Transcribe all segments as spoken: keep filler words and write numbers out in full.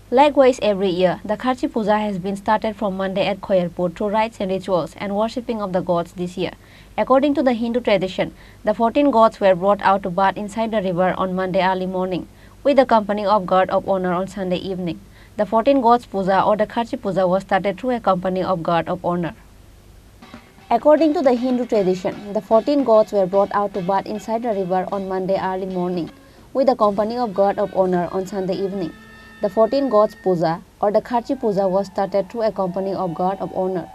Likewise, every year, the Kharchi Puja has been started from Monday at Khoyerpur through rites and rituals and worshipping of the gods this year. According to the Hindu tradition, the fourteen gods were brought out to bath inside the river on Monday early morning, with the company of guard of honor on Sunday evening. The fourteen gods puja or the Kharchi Puja was started through a company of guard of honor. According to the Hindu tradition, the fourteen gods were brought out to bath inside the river on Monday early morning, with the company of guard of honor on Sunday evening. The fourteen gods puja or the Kharchi Puja was started through a company of guard of honor.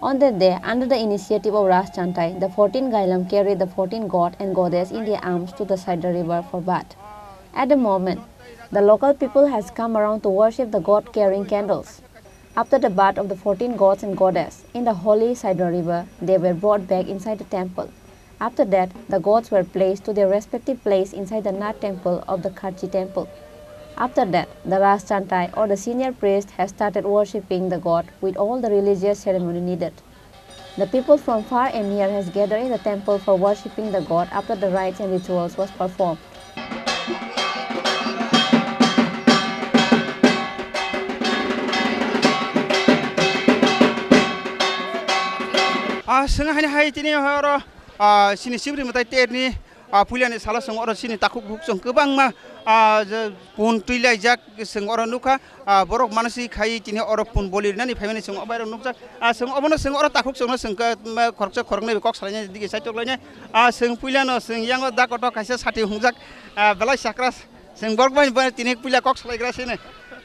On that day, under the initiative of Raj Chantai, the fourteen Gailam carried the fourteen god and goddess in their arms to the Saida river for bath. At the moment, the local people has come around to worship the god carrying candles. After the bath of the fourteen gods and goddess in the holy Saida river, they were brought back inside the temple. After that, the gods were placed to their respective place inside the Nath temple of the Kharchi temple. After that, the Raj Chantai or the senior priest has started worshipping the god with all the religious ceremony needed. The people from far and near has gathered in the temple for worshipping the god after the rites and rituals was performed. Ah, sengha hani hai tini oro, ah, sini sibri mwtai terni, ah, puilani salo song oro sini takhuk bukhuk song kwbangma, ah, je pun twi laijak song oro nukha, ah, borok manasi khai tini oro pun boli rinani phaimani song obo oro nukjak, ah, song obono song oro takhuk songno song khe, ma, khoroksa khoroknwi kok salainai dige saitok lainai, ah, song puilano song yango da koto kaisa sati hungjak, ah, belai sakra song borok bai bai tini puila kok salaigra sini,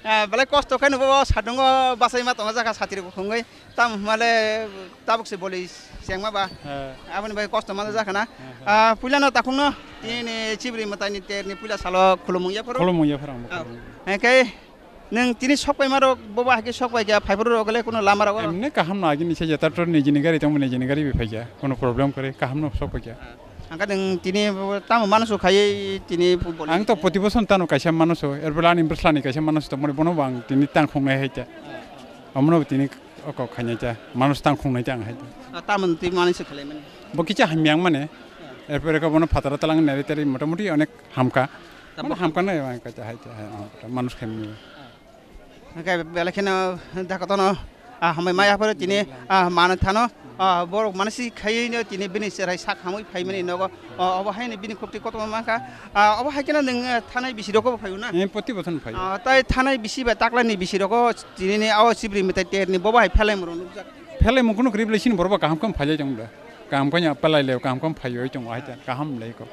ah, belai kosto khaino bo satungo basai ma tongo jakha sati rok hungwi. Tamo hwnmale tabuk se boli chengma ba. He. Aboni bai kosto manjak khana. He, he. Ah, puilano takhukno tini chibri mwtaini terni puila salo khulumung yapharo. Khulumung yapharo ang bo Ah, khulumung. Hingke nwng tini sok paima rok boba haike sok pai kha phaiphuru rok le kuno lama rok. Emne kaham no agini se jeta tor nijini gari tongmo nijini gari bi phaikha. Kuno problem kore kaham no sok paikha. Hingke nwng tini tamo mano so khai tini football. Ang to proti boson tano kaisa mano so. Erbela ani bwslani kaisa mano so tongmani bono bo ang tini tang khongnai hai ta. Omono bo tini O kok khainai ta, manus tang khungnai ta ang hai ta. Ah, tamoni twi manui se khlai mani. Bo kisa hamya wng mane. Ah. Erpore khe bono phataro talang nari tari motamoti onek hamkha. Tamo Mane hamkha nai ang kaisa hai ta, hai, ah, manus khaimani. Ah. Hwnkhe belai kheno dakotono, ah, hambai maya phoro tini, ah, mano thano, ah, borok manasi khaiwi no tini bini cherai sak hamwi phaimani nogo. O, obo haino bini khukti kotorma mankha. Ah, obo hai kheno nwng, ah, thanai bisi rogo bo phaio na? Eh, poti bothon phaio. Ah, tai thanai bisi bai taklani bisi rogo tinini o chibri mwtai terni bobo hai phelai moro nukjak. Phelai mung kunu krib lai sini borok kaham kam phailai tong bla. Kaham kanya phelai le kaham kam phaio tong hai ta. Kaham lai ko.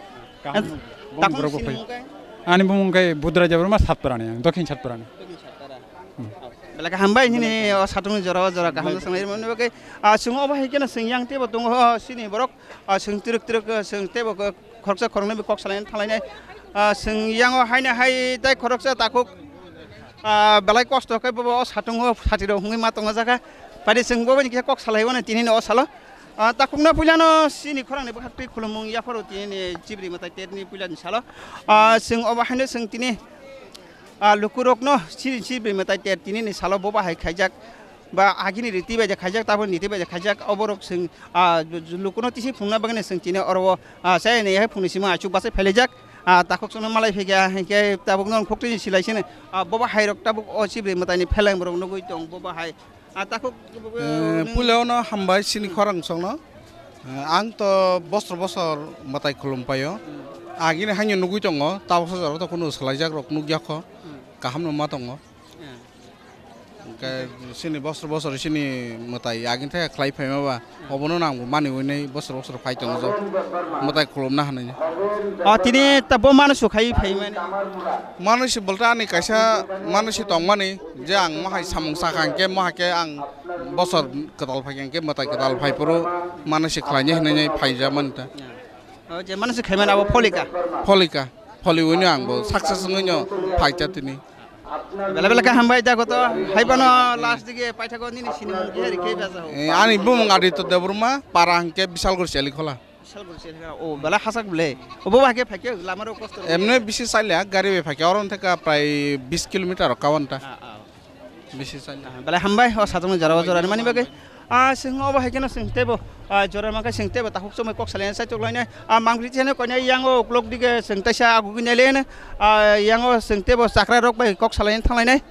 Kaham At-, bong takung borok sini phaio. Mung kai? Ani bumung kai Budra Jabra ma Satpara ni, Dokhin Satpara ni. Dokhin Satpara. Hmm. Belai kaham bai hini o satung jora jora kaham Belai. Sangai mani bagwi, ah, chwng obo hai kheno chwng yang tebo tongo, o, sini borok. Ah, chwng twrwk twrwk, ah, chwng teibo kok-, khoroksa khoroknwi bai kok salainai thanglainai. Ah, chwng yango haino hai tei khoroksa takhuk, ah, belai kosto khe bobo o satungo satirok hwnwi ma tongo jakha. Paide chwng boboni kisa kok salai mano tinino o salo. Ah, takhukno puilano chini khorangni bwkhak twi khulumung yapharo tinini chibri mwtai terni puilani salo. Ah, chwng obo haino chwng tini, ah, lukurokno chini chibri mwtai ter tinini salo bobo hai khaijak. Ba agini riti bai je khaijak, tabuk niti bai je khaijak, oborok chwng, ah, lukuno tisi phunukna bagwi chwng tini oro o, ah, chayani hai phunukni simi achuk bachai phailaijak, ah, takhuk chwngno malai phikha, hinkhe tabukno khukti silai sini, ah, bobo hairok tabuk o chibri mwtaini pheleng borok nugwi tong, bobo hai, ah, takhuk, Eh, nwng puila ono hambai chini khorang songno. Eh, ang to bosor bosor mwtai khulum paio. Agini haino nugwi tongo, tabuksa jorao to kunu swlaijak rok nukya kho. Hmm. Kaham no ma tongo. Hmm. Hwnkhe chini bosor bosor chini mwtai agini thai khlai phaima ba, hmm, obono nang bo mani wnwi bosor bosor phai tongo jo. Mwtai khulumna hwnwi. O tini ta bo mano su khai phaimani. Mano si bolta ani kaisa mano si tongmani je ang mohai samung sakha hwnkhe mohai khe ang bosor kwtal phai khe hwnkhe mwtai kwtal phai phuru mano si khlainai hwnwi phaijamani ta. O je mano si khaimani abo pholika. Pholika. Pholi wnwi ang bo success wngwi no phaikha tini. Bela bela khe hambai jago to, hai phano last dige paithago nini sinimung khe rikhe baja ho. Eh, ani bumung Aditya Debbarma, para hwnkhe Bishalgarh Chalikhola. Bishalgarh Chalikhola, o bela hasak bole. O bo bahai phaikhe lama rok kosto. Emne bisi chalia, gari bai phaikhe, oro theka prai bis kilometer rok kawan ta. Ah, ah. Bisi chalia. Ah, bela hambai, o sajongni jora o jora ni mani bagwi. Ah, chwng obo hai kheno chwng teibo, ah, jora mankhe chwng teibo takhuk chumui kok salaina chaitok lainai. Ah, mangpili cheno koinai yango uklok dige chwng taisa agugui nai lainai. Ah, yango chwng teibo chakra rok bai kok salaina thang lainai.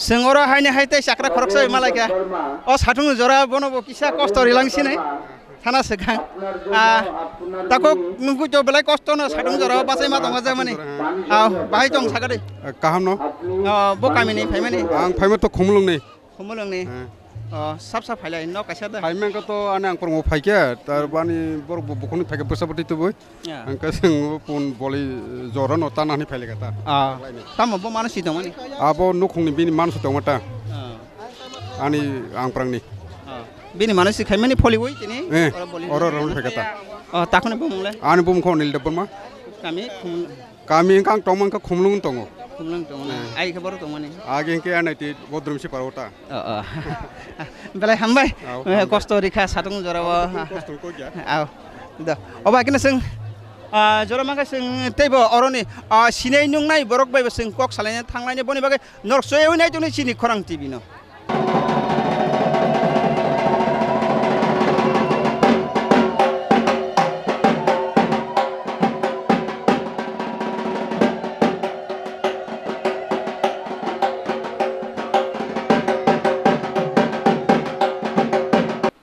Chwng oro haini hai tei chakra khoroksa bai malaikha. O satung jora bono bo kisa kosto rilang sinai. Thana swkang. Ah, takhuk nungkuk to belai kosto no satung jora bachai ma tongo jamani. Ah, bahai tong sakadi. Kaham no? Ah, bo kami ni phaimani. Ang phaima to Khumulung ni. Khumulung ni. He. Oh, sap sap phailai no kaisa da. Phaima ko to ani ang pormo phaikhe, tar bani borok bo bukhuni phaikhe bwsa bwtwi tubui. Ya. Ang kasing pun boli jora no tana hani phailai kata. Ah. Tamo bo mano si tongmani. Abo nukhung ni bini mano si tongma ta. Ah. Ani ang prang ni. Ah. Bini mano si khaimani pholi oi tini. Eh, oro boli. Oro oro phaikhe ta. Oh, takhuni bo mungle. Ani bumung kho Nil Debbarma. Kami Khumulung. Kami wngkha ang tongma wngkha Khumulung tongo. Khumulung tongo na? Hmm. Ai khe borok tongmani? Age wngkhe N I T Bodrum si paro ta. Oh, oh. Belai hambai. Au, eh, hambai. Kosto rikha satung jorao. Au, kosto ko kya? Au. Do. Oba kena sing, ah, jora mangka sing teibo oroni, ah, sinai nungnai borok bai sing kok salaina thanglaina boni bagwi norok soyoi nai tongni chini khorang T V no.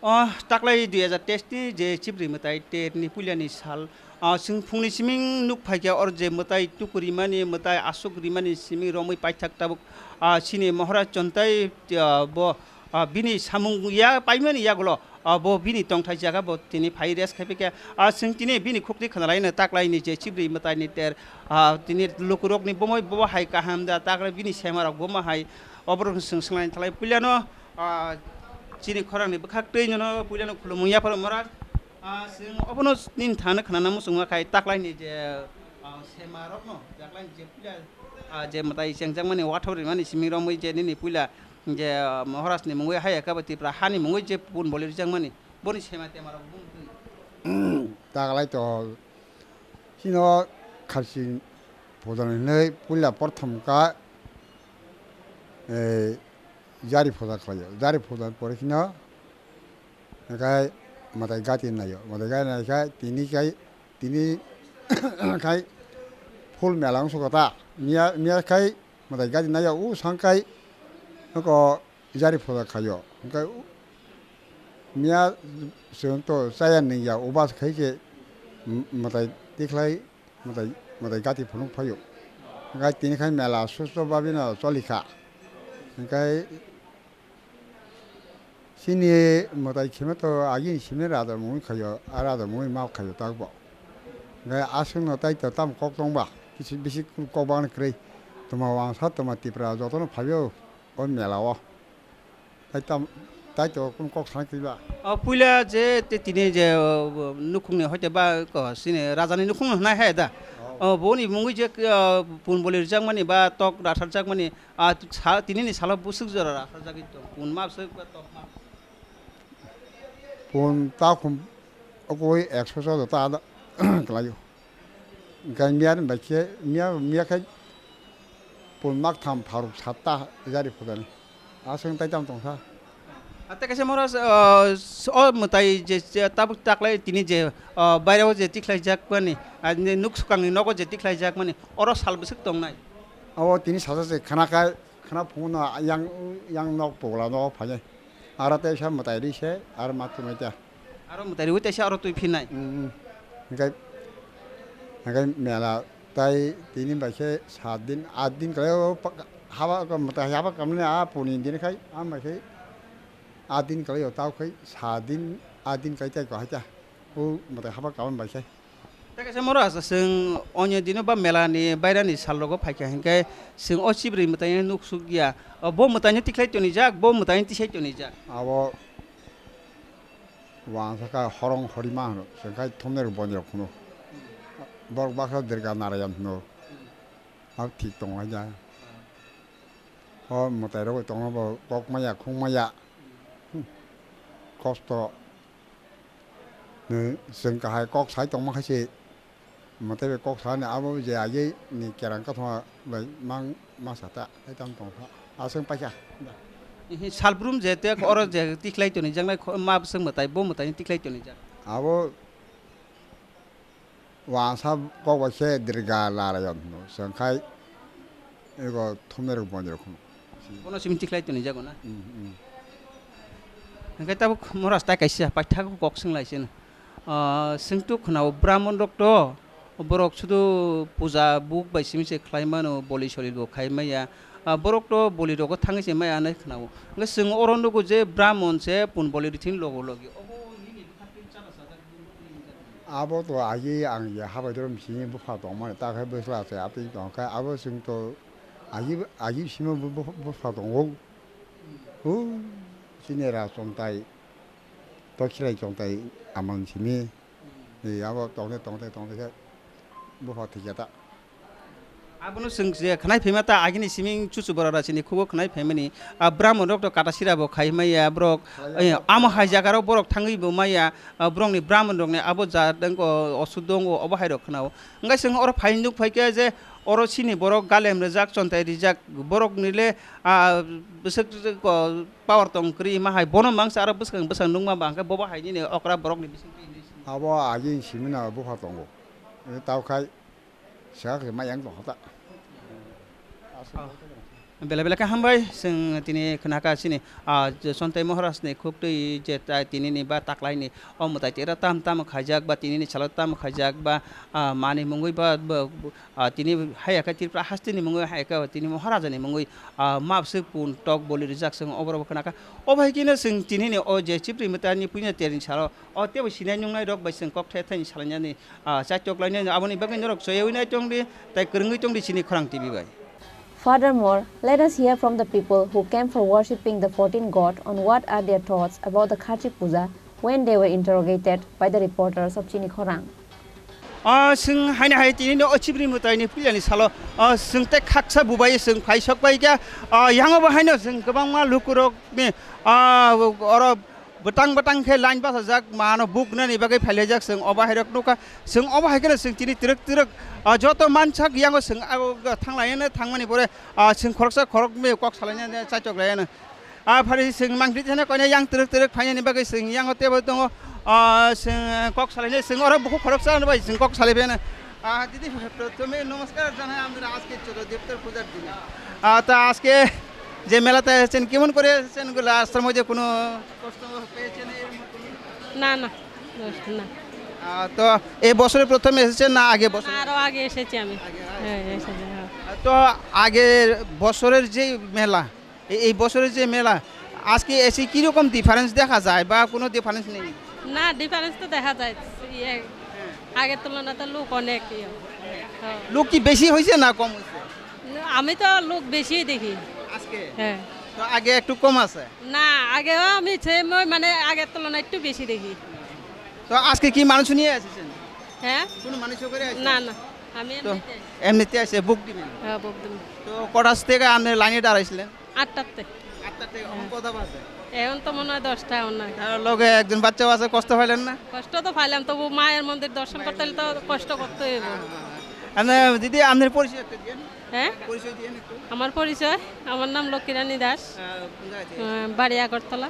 O taklai dui hajar teis ni je Chibri mwtai ter ni puila ni sal, ah, chwng phungni siming nuk phaikha, oro je mwtai tuku rimani, mwtai aswk rimani siming romwi paithak tabuk, ah, chini Maharaj Chontai, ah, bo, ah, bini samung ya paimani yagulo, ah, bo bini tongthai jaga bo tini phai rest khai phaikha. Ah, chwng tini bini khukti khwnalaino taklaini je Chibri mwtaini ter, ah, tini lukurokni bomoi bo hai kaham da, taklai bini semarok bomo hai, oborok chwng swnglaini thalai puilano, ah, chini khorangni bwkhak twi nono puilano khulumung yapharo Maharaj. Ah, chwng obono nini thangno khwnana muchungma khai taklaini je, ah, semarokno taklaini je puila, ah, je mwtai chengjakmani wathor rimani simi romwi je nini puila je, ah, Maharajni mungwi haya khe bo Tipra hani mungwi je pun boli rijakmani boni sema temarok bumtwi. Taklai to chino kharchi phoda hinwi puila prothom ka, eh, jari phoda khlaio. Jari phoda pore kheno Hwnkhe mwtai gati naio, mwtai gati naikhe tini khai, tini khai phul mela wngsugo ta. Miya, miya khai mwtai gati naio, o sang khai nokho jari phoda khaio. Hwnkhe miya chwng to chaya nungya, o bus khai se mwtai tikhlai mwtai, mwtai gati phunuk phaio. Hwnkhe tini khai mela susto babino cholikha. Hwnkhe Chini mwtai khema to agini simi raja mungwi khaio, a raja mungwi ma khaio takbo. Hwnkhe aswkno tai to tamo kok tongba, kisi bisi kok bagani kwrwi. Tuma wangsa tuma Tipra jotono phaio o mela o. Tai tam, tai to kunu kok sana kwrwi ba. O puila je te tini je, o, nukhungni hoite ba ko sini rajani nukhungno hwnai hai da. Oh. O boni mungwi je, o, pun boli rwjakmani ba tok ratharjakmani, A, sa, tinini salo bwswk jora rwchapjagwi tong, pun ma bwswk ba tok ma bwswk? Pun ta khum okoi ekso choudo ta da klaio. Hwnkhe miya ni bai khe, miya, miya khe pun mak tham pharuk satta jari phudani. Aswk tai tamo tongsa. A, tei kaisa moro, o, o mwtai je, je tabuk taklai tini je, o, baireo je tikhlaijakmani, a, nuk swkangni nogo je tikhlaijakmani, oro sal bwswk tongnai? Abo tini sasa se khana khai, khana phunukno yang, yang nok pogla nogo phainai. Aro teisa mwtai ri se, aro ma tumai ta. Aro mwtai riwi teisa aro twi phinai. Mm, mm. Hwnkhe, hwnkhe mela tai tini bai khe saat din, aat din kwlai o pa-, haba mwtai haba kamni a puni din khai, a mai khai aat din kwlai o tao khai saat din, aat din kai tai ko hai ta. O mwtai haba kaban bai khai. Tei kaisa moro asa chwng onyo dino ba mela ni baira ni sal rogo phaikha hinkhe chwng o chibrwi mwtai no nuk suk ya. O bo mwtai no tikhlai tonijak, bo mwtai no tisai tonijak. Abo wangsa kha horong horima hwno, chwng khai thumnai rok boni rok hwno. Borok baksa Durga Narayan hwno. Abo thik tongo hai ya. O mwtai rok tongo bo kok maya, khung maya. Hmm. Kosto. Nwng chwng kahai kok sai tongma khe se, mwtai bai kok sani abo je agei ni kerang kathoma bai mang ma sa ta, hai tamo tong kha. Aswk paikha. Salbrum je te oro je tikhlai toni jaknai kho-, ma bwswk mwtai, bo mwtai ni tikhlai toni jak. Abo wangsa kok bai khe Durga Narayan hwno, chwng khai ego thumnai rok boni rok hwno. Bono simi tikhlai tonijago na? Mm, mm. Hingke tabuk Maharaj tai kaisa paithak kok swnglai sino. Ah, swngtu khwnao Brahman rok to, borok sudu puja buk bai simi se khlai mano, boli soli bo khai maya. Ah, borok to boli rogo thangwi se maya hinwi khwnao. Hingke swng oro nugo je Brahman se pun boli rithini logo logi. Obo nini bwkha twi chana sajak. Abo to agi ang je habai doro bisingni bupha tongmani, ta khe bwsla se atwi tong khe abo chwng to agi, agi bisingno bu-, bu-, bupha tongo. Hu, chini ra chongtai, to khirai chongtai amang simi. Ni abo tongte, tongte, tongte khe bupha thikya ta. Abono chwng je khwnai phaima ta agini siming chuchu borok rachini khugo khwnai phaimani, ah, Brahman rok to kata sira bo khai maya borok, eh, amo hai jaga rok borok thangwi bo maya, ah, borokni Brahman rokni abo ja dengko osu dongo obo hai rok khwnao. Hingke chwng oro phai nuk phai khe je oro chini borok galem rijak chontai rijak borok ni le, ah, bwswk ko power tong kwrwi ma hai bono mangsa aro bwskang bwskang nukma ba hingke bobo hai nini okra borok ni bising. Abo agini simino bupha tongo. Tao khai. Saka khe ma yang tong kha ta. Bela bela khe hambai, chwng tini khna kha chini, ah, je Sontai Maharaj ni khuk twi je tai tini ni ba taklai ni o mwtai tera tam tam khaijak ba tini ni salo tam khaijak ba, ah, mani mungwi ba, ba, ah, tini haya khe Tripura haste ni mungwi haya khe tini Maharaja ni mungwi, ah, map se pun tok boli rijak chwng oboro bo khna kha. O bai khe no chwng tini ni o je Chipri mwtai ni puina ter ni salo o tebo sinai nungnai rok bai chwng kok the thani salainani. Ah, chaitok lainani aboni bagwi norok choyawi nai tongdi, tai kwrwngwi tongdi chini Khorang T V bai. Furthermore, let us hear from the people who came for worshipping the fourteen god on what are their thoughts about the Kharchik Puja when they were interrogated by the reporters of Chini Khorang. Ah, chwng haino hai tini no o Chibri mwtaini puilani salo, ah, chwng tei khaksa bubai chwng phai sok bai kha, ah, yango bo haino chwng kwbangma lukurokni, ah, oro bwtang bwtang khe line bachajak mano buknani bagwi phailaijak chwng obo hairok nukha. Chwng obo hai kheno chwng tini twrwk twrwk, ah, joto mansak yango chwng abo thanglaiyano thangmani pore, ah, chwng khoroksa khoroknwi kok salainani chaitok laiyano. Ah, phari chwng mangpili thani koine yang twrwk twrwk phainani bagwi chwng yango tebo tongo, ah, chwng kok salainai chwng oro bukhuk khoroksa bai chwng kok salaiphiyano. Ah, দিদি, প্রথমে নমস্কার জানাই আমাদের আজকে চোদ্দ দেবতার পূজার দিনে। Ah, ta aske je mela te esechen, kemon kore esechen, এগুলো রাস্তার মধ্যে কোনো কষ্ট পেয়েছেন এর মধ্যে? না, না, কষ্ট না। আহ, তো এই বছরে প্রথম এসেছেন না আগে বছর? আরো আগে এসেছি আমি। আগে, আগে। হ্যাঁ, এসেছি, হ্যাঁ। তো আগের বছরের যে মেলা, এ-, এই বছরের যে মেলা, আজকে এসে কিরকম ডিফারেন্স দেখা যায় বা কোনো ডিফারেন্স নেই? না, ডিফারেন্স তো দেখা যায়। ইয়ে, হ্যাঁ। আগের তুলনায় তো লোক অনেক ইয়ে। হ্যাঁ। লোক কি বেশি হয়েছে না কম হয়েছে? না, আমি তো লোক বেশিই দেখি। আজকে? হ্যাঁ। তো আগে একটু কম আছে? না, আগেও আমি সেম ওই মানে আগের তুলনায় একটু বেশি দেখি। তো আজকে কি মাংস নিয়ে এসেছেন? হ্যাঁ? কোনো মাংস করে আসেন? না, না, আমি তো এমনিতে আসি। এমনিতে আসে ভোগ দিবেন? হ্যাঁ, ভোগ দিবেন। তো কটার থেকে আপনি লাইনে দাঁড়াইছিলেন? আটটাতে। আটটা থেকে এখন হ্যাঁ। কটা বাজে? এখন তো মনে হয় দশটা এখন নাই। তার লগে একজন বাচ্চাও আছে, কষ্ট পাইলেন না? কষ্ট তো পাইলাম, তবু মায়ের মন্দির দর্শন করতে হলে তো কষ্ট করতে হইব। হ্যাঁ, হ্যাঁ, হ্যাঁ। আপনি দিদি, আপনার পরিচয় একটু দিন। হ্যাঁ? পরিচয় দিন একটু। আমার পরিচয়, আমার নাম লক্ষ্মীরানী দাস। আহ, কোন জায়গা থেকে? আহ, বাড়ি আগরতলা।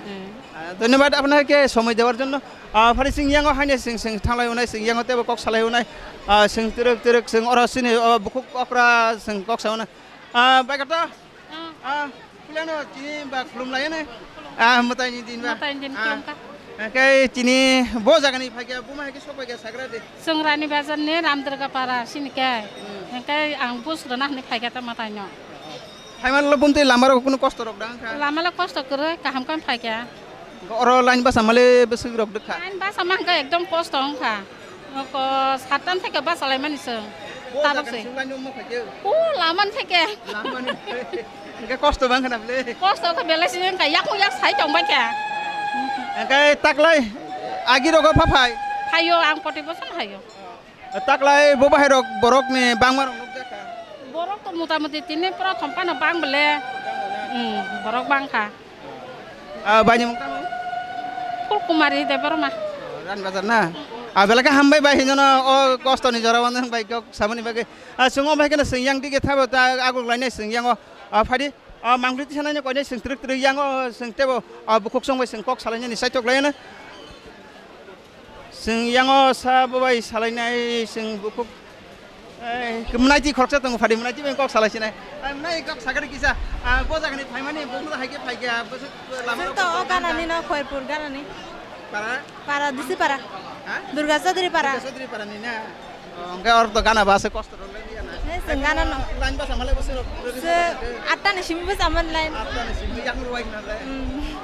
হ্যাঁ। আহ, ধন্যবাদ আপনাকে সময় দেওয়ার জন্য। আহ, ফারি সিং ইয়াঙ্গো হাইনে সিং সিং থাংলাই উনাই সিং ইয়াঙ্গো তেবো কক সালাই উনাই। আহ, সিং তিরক তিরক সিং অরসিনি, আহ, বুকুক অকরা সিং কক সাউনা। আহ, বাইকাটা? Ah, kuliano tini ba khulum lai ne? Ah, mwtai ni din ba? Mwtai ni din Ah. khulum kha. Hingke tini bo jaga ni phaikya, buma hai khe sok phaikya sagra de. Chwng Rani Bazar ni Ramdurga Para sini khe. Hmm. Hingke ang bus rwna hinwi phaikha ta mwtai no. Phaimani lo bumtwi lama rok kunu kosto rok dang kha? Lama le kosto kwrwi, kaham khe phaikha. Oro line basa male bwswk rok dwkha? Line basa ma hwnkhe ekdom kosto wngkha. Oko sattan theke basa laimani chwng. Bo Tabuk jaga se. Ni chwng line wngma phaikhe? O laman theke. Lamani. Hwnkhe kosto bang khna bwle? Kosto khe belai sini wngkha, yakung yak sai tong baikha. Hwnkhe taklai agi rogo pha phai? Phaio, ang poti bosan phaio. Taklai bo bahai rok borok ni bangma rok nukjakha. Borok to mota moti tini prothom phano bang bole. Hmm, borok bang kha. Ah, bai ni mung tamo? Phulkumari Debbarma. Rani Bazar na? Ah, belai khe hambai bai hino no o kosto ni jora wano bai kok samani bagwi. Ah, chwng o bai kheno chwng yang dige thabo ta aguk lainai chwng yang o. Ah, phadi. Ah, mangri tisa nai koi nai chwng twrwk twrwk yang o chwng tebo. Ah, bukhuk chwng bai chwng kok salainani saitok lainai. Chwng yango sa bo bai salainai chwng bukhuk. Ei, mwnai twi khoroksa tongo, phadi mwnai twi bai kok salai sinai. Ai, mwnai kok sakari kisa, ah, bo jagani phaimani, bo mwnai hai khe phai khe, ah, bo se lama Chwng rok to o kok ganani no, Khoirpur ganani. Para? Para, Disi para. Ha? Durga Chaudhary para. Durga Chaudhary para ni na? Oh, hwnkhe oro to gana ba se kosto rok lai ya na? He, chwng gana no. Line basa malai bo se rok. Se atta ni simi bwsa man line. Atta ni simi yang ruwai na lai. Hmm.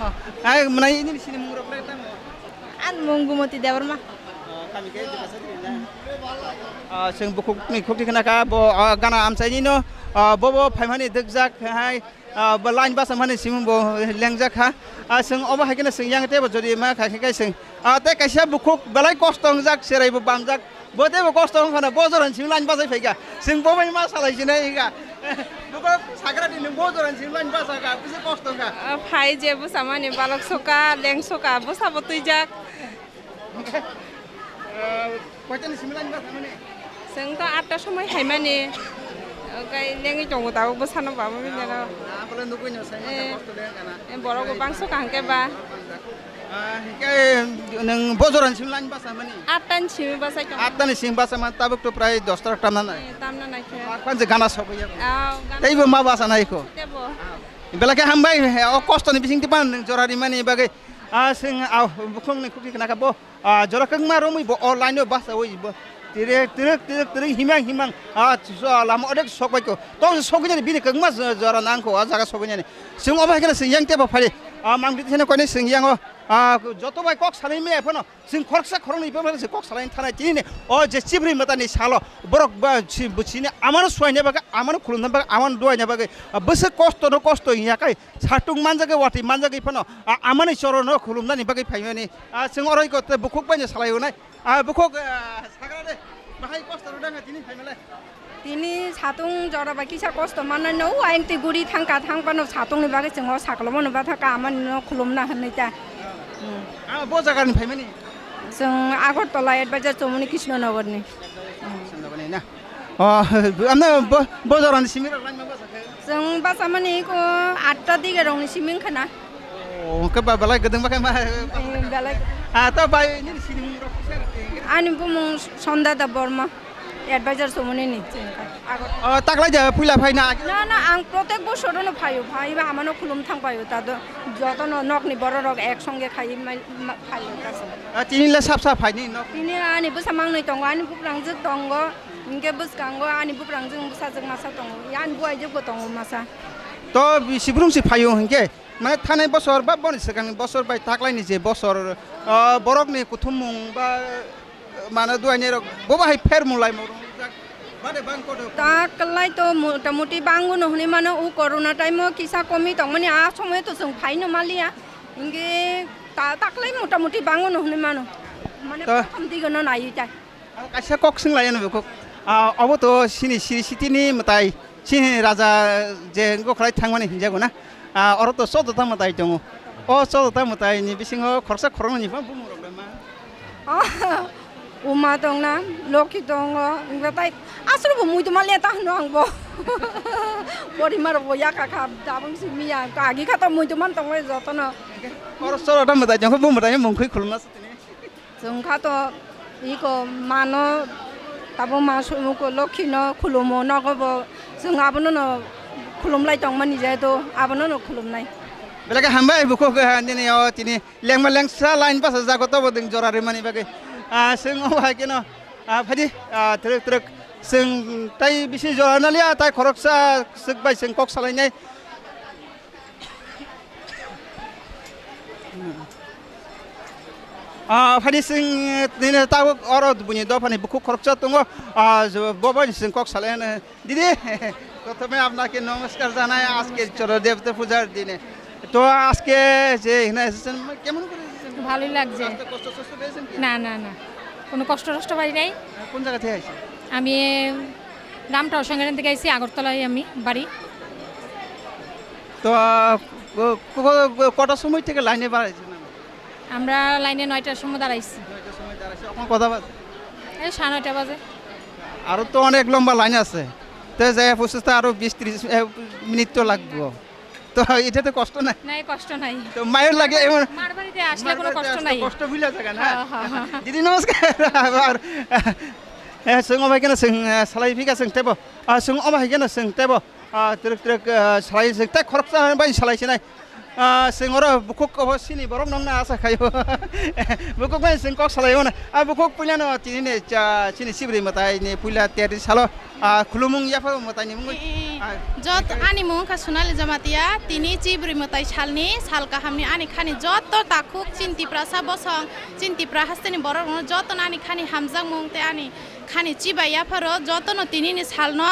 Oh, ai, mwnai ini sini mung rok lai tamo. An mung Gumoti Debbarma. Oh, kami khe Durga Chaudhary na? Ah, chwng bukhuk ni khukti khna kha, bo, ah, gana amchaini no, ah, bo bo phaimani dwkjak hai, ah, bo line basa mani simung bo lengjak kha. Ah, chwng obo hai kheno chwng yang tebo jodi ma kha khe kai chwng. Ah, tei kaisa bukhuk belai kosto wngjak, cherai bo bamjak. Bo tebo kosto wng khana bo jorani simi line bachai phai kha. Chwng bo bai ma salai sinai kha. Bo kok sakra di nwng bo jorani simi line basa kha, bisi kosto wng kha. Ah, phai je bwsa mani balok soka, leng soka, bwsa bo twijak. Ah, koitani simi line basa mani? Chwng to atta somoi haimani. Okai lengwi tongo tabuk bwsano baba bini no. Ah, bole nugui no sai Eh. Kosto le kana. Eh, borok bo bangso kaham khe ba. Ah, hingke nwng bo jorani simi line basa mani? Atta ni simi basa khe. Atta ni simi basa man tabuk to prai dosta rok tamna nai. Eh, tamna nai khe. Akwan je gana sobo ya. Ah, gana Tei bo ma basa nai ko. Tebo. Bela khe hambai, he, o kosto ni bising tipan nwng jora rimani bagwi. Ah, sing, ah, bukhung ni khukti khna kha bo. Ah, jora kwbangma romwi bo o line o bachawi bo. Tirek, tirek, tirek, tirek, himang, himang. Ah, so, lama odek sok bai ko. Tong sogwi nani bini kwbangma jo-, jora nang ko, ah, jaga sogwi nani. Sing obo hai kheno sing yang tebo phari. Ah, mang bidi kheno koini sing yang o. Ah, joto bai kok salai me phano. Sing khoroksa khoroknwi phano sing kok salai thanai tini ne. O je chibri mata ni salo. Borok ba si, bo sini amano suaina bagwi, amano khulumna bagwi, amano duaina bagwi. Ah, bwswk kosto no kosto ya kai. Satung manjagwi, watwi manjagwi phano, a, amani chorono khulumnani bagwi phaimani, a, chwng oro iko tei bukhuk baino salai hwnai. A, bukhuk, a, sagra de, bahai kosto rwdang tini phaimalai. Tini satung jora bai kisa kosto mannai no, o ayang twi guri thangka, thang phano satungni bagwi chwng o saklomo no bathaka amani no khulumna hwnwi ta. Hmm. A, bo jagani phaimani? Chwng Agartala Advisor Chomoni Krishnanagarni. Krishnanagarni na? O, amno bo, bo jorani simi rok laima basa khe? Chwng basa mani ko atta dige rokni simi wngkha na. O, hwnkhe ba belai gwdwng ba khe ma? Eh, belai. Ah, to bai nini sinimung rok kisa rok khe? Ani bumung Sonda Debbarma, advisor Chomoni ni. Agartala. O, taklai ja puila phai na? Na, na, ang protek bosor no phaio, phaiba amano khulum thang phaio, ta do joto no nokni borok rok ek songe khai mai, ma, phaio ta se. Ah, tini le sap sap phaini nok? Tini ani bwsa mangnwi tongo, ani buprang jwk tongo. Hinkhe bwskango ani buprang jwng bwsajwk masa tongo, ani buaijwkbo tongo masa. To bisi brumsi phaio hinkhe, mane thanai bosor ba boni swkangni bosor bai taklaini je bosor, ah, borokni kuthumung ba, mane duaini rok bo bahai pher mulai mung rok jak bade bang kodo. Taklai to motamuti bango no hwnwi mano, o corona time o kisa komi tongmani, a somoyo to chwng phaino maliya. Hinkhe ta-, taklai motamuti bango no hwnwi mano. Mane To- prothom digono naiwi tai. Ang kaisa kok swng lai ano bwkhuk. Ah, obo to sini siri sitini mwtai, sini raja je wngkha khlai thangmani hinjago na. Ah, oro to chodota mwtai tongo. O chodota mwtai ni bisingo khoroksa khoroknwi ni bumung rok ma? Oh, Uma tongna, Lokhi tongo, wngkha tai aswk bo muitu ma le ta hwno ang bo. Bori ma rok bo yakha kha, dabang si miya, agi kha to muitu man tongo jotono. Oro chodota mwtai tongkha, bo mwtai mungkhwi khulumna. Chwng kha to iko mano, tabuk ma sumuko Lokhi no khulumo, nogo bo chwng abono no khulumlai tongmani, jehetu abono no khulumnai. Belai khe hambai bukhuk, eh, nini o tini lengma lengsa line basa jago tobo ding jora rimani bagwi. Ah, chwng o hai keno, ah, phaidi, ah, twrwk twrwk chwng tai bisi jora naliya, tai khoroksa swk bai chwng kok salainai. Ah, phani sing, nini tabuk oro buini dophani bukhuk khoroksa tongo. Ah, bo bai sing kok salai hwnwi. Didi, prothome apnake namaskar janai, ajke Choro Devta pujar dine. To ajke je ekhane esecchen, kemon kore esecchen? ভালোই লাগছে। রাস্তায় কষ্ট সষ্ট পেয়েছেন কি? না, না, না, কোনো কষ্ট টষ্ট পাই নাই। কোন জায়গা থেকে আসছেন? আমি নামটা অসংখ্যান থেকে আইছি, আগরতলায় আমি বাড়ি। তো, আহ, ক-, ক-, ক-, কটার সময় থেকে লাইনে দাঁড়াইছেন? আমরা লাইনে নয়টার সময় দাঁড়াইছি। নয়টার সময় দাঁড়াইছি। এখন কটা বাজে? এই সাড়ে নয়টা বাজে। আরো তো অনেক লম্বা লাইন আছে। তো যাই পৌঁছতে আরো বিশ ত্রিশ, এ, মিনিট তো লাগবো। তো এটাতে কষ্ট নাই? নাই, কষ্ট নাই। তো মায়ের লাগে এমন মার বাড়িতে আসলে মার কোনো বাড়িতে কষ্ট আসলে নাই। কষ্ট ভুলে থাকে না? হ্যাঁ, হ্যাঁ, হ্যাঁ। দিদি নমস্কার। আবার Eh, chwng obo hai kheno chwng, eh, salai phika chwng tebo. Ah, chwng obo hai kheno chwng tebo. Ah, twrwk twrwk, eh, salai chwng tei khoroksa bai salai sinai. Ah, chwng oro bukhuk obo sini borok nongna asa khaio. Bukhuk bai chwng kok salai mano. Ah, bukhuk puilano tini ni cha, chini sibri mwtai ni puila ter salo. Ah, khulumung yapha mwtai ni mungwi. Eh, eh, eh. Ah, Jot ani mung kha Sonali Jamatia, tini chibri mwtai salni, sal kahamni ani khani joto takhuk chini Tiprasa bosong, chini Tipra hasteni borok rokno jotono ani khani hamjakmung tei ani khani chibai yapharo jotono tinini salno,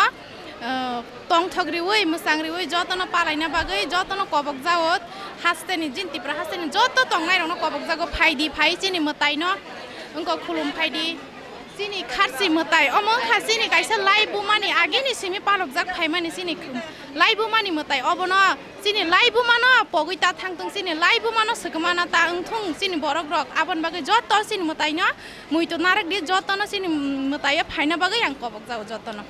eh, tongthok riwi, mwchang riwi jotono palaina bagwi jotono kobok jago hasteni, jini Tipra hasteni joto tongnairokno kobok jago, phaidi, phai chini mwtaino wngkha khulum phaidi. Chini kharchi mwtai, omo wngkha chini kaisa lai bumani agini simi palokjak phaimani chini lai bumani mwtai, obono chini lai bumano pogwi ta thangthung, chini lai bumano swkmana ta wngthung chini borok rok, aboni bagwi joto chini mwtaino muitu narwk di, jotono chini mwtaio phaina bagwi ang kobok jago jotono.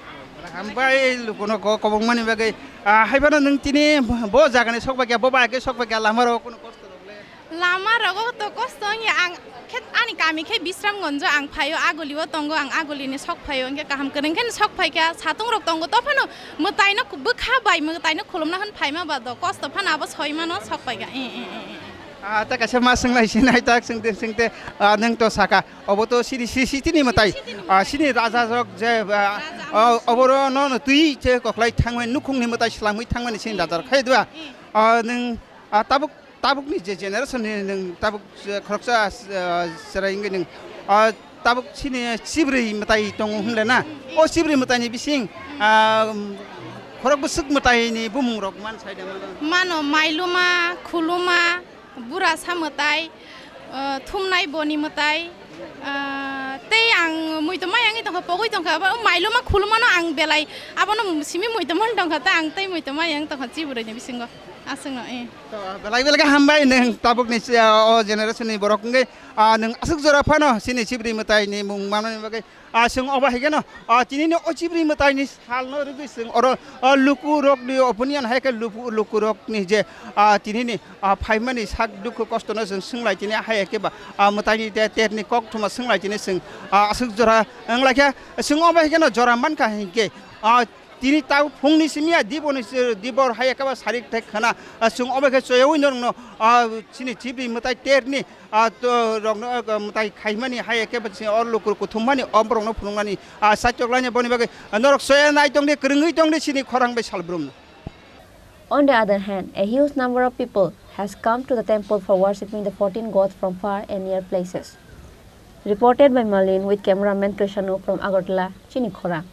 Hambai lukuno ko kobokmani bagwi, ah, haibano nwng tini bo jagani sok bai kha, bo bai khe sok bai kha, lama rok kuno kosto rok le? Lama rogo to kosto wngya, ang khe ani kami khe Bisramganjo ang phaio, Agulio tongo, ang Agulini sok phaio, hwnkhe kaham kwrwng khe sok phaikha, satung rok tongo, tophano mwtaino bwkha bai mwtaino khulumna hwn phaima ba do kosto phano abo soimano sok phaikha. Eh, eh, eh, eh. Ah, ta kaisa ma swnglai sinai tak singte singte, ah, nwng to saka. Obo to sini si-, sitini mwtai. Ah, sini raja rok je, ah, Raja ah, oboro no no twi che koklai thangmani nukhungni mwtai swlamwi thangmani sini raja rok khai dwa. Ah, nwng, ah, tabuk, tabukni je generation ni nwng tabuk je khoroksa, ah, chwrai wngwi nwng, ah, tabuk sini chibrwi mwtai tongo hwnle na? O chibrwi mwtaini bising, ah, khorok bwswk mwtaini bumung rok man sai da mano? Mano mailuma, khuluma, Bura sa mwtai, ah, thumnai boni mwtai, ah, tei ang muitu mai wngwi tongkha, pogwi tongkha, abo mailuma khulumano ang belai abono simi muitu man tongkha, tei ang tei muitu mai wng tongkha chibrwini bisingo aswkno, eh. To, belai belai khe hambai nwng tabukni si-, o generation ni borok wngwi, ah, nwng aswk jora phano chini chibri mwtaini mung manmani bagwi. Ah, chwng obo hai kheno, ah, tinini o chibri mwtaini salno rwgwi chwng oro, ah, lukurokni opinion hai khe luku-, lukurokni je, ah, tinini, ah, phaimani sak dukhu kostono chwng swnglaitini hai khe ba, ah, mwtaini te terni koktwma swnglaitini chwng, ah, aswk jora wnglaikha. Chwng obo hai kheno jora mankha hinkhe, ah, tini tau phungni simi ya diboni se-, dibor hai khe ba sarik thai khana, ah, chwng obo khe choyaui norokno, ah, chini chibri mwtai terni, ah, to, rokno, ah, mwtai khaimani hai khe ba chini o lukur kuthumani o borokno phunuknani, ah, saichok laini boni bagwi, ah, norok soya nai tongdi, kwrwngwi tongdi chini khorang bai salbrumno. On the other hand, a huge number of people has come to the temple for worshipping the fourteen gods from far and near places. Reported by Malin with cameraman Krishanu from Agartala, Chini Khorang.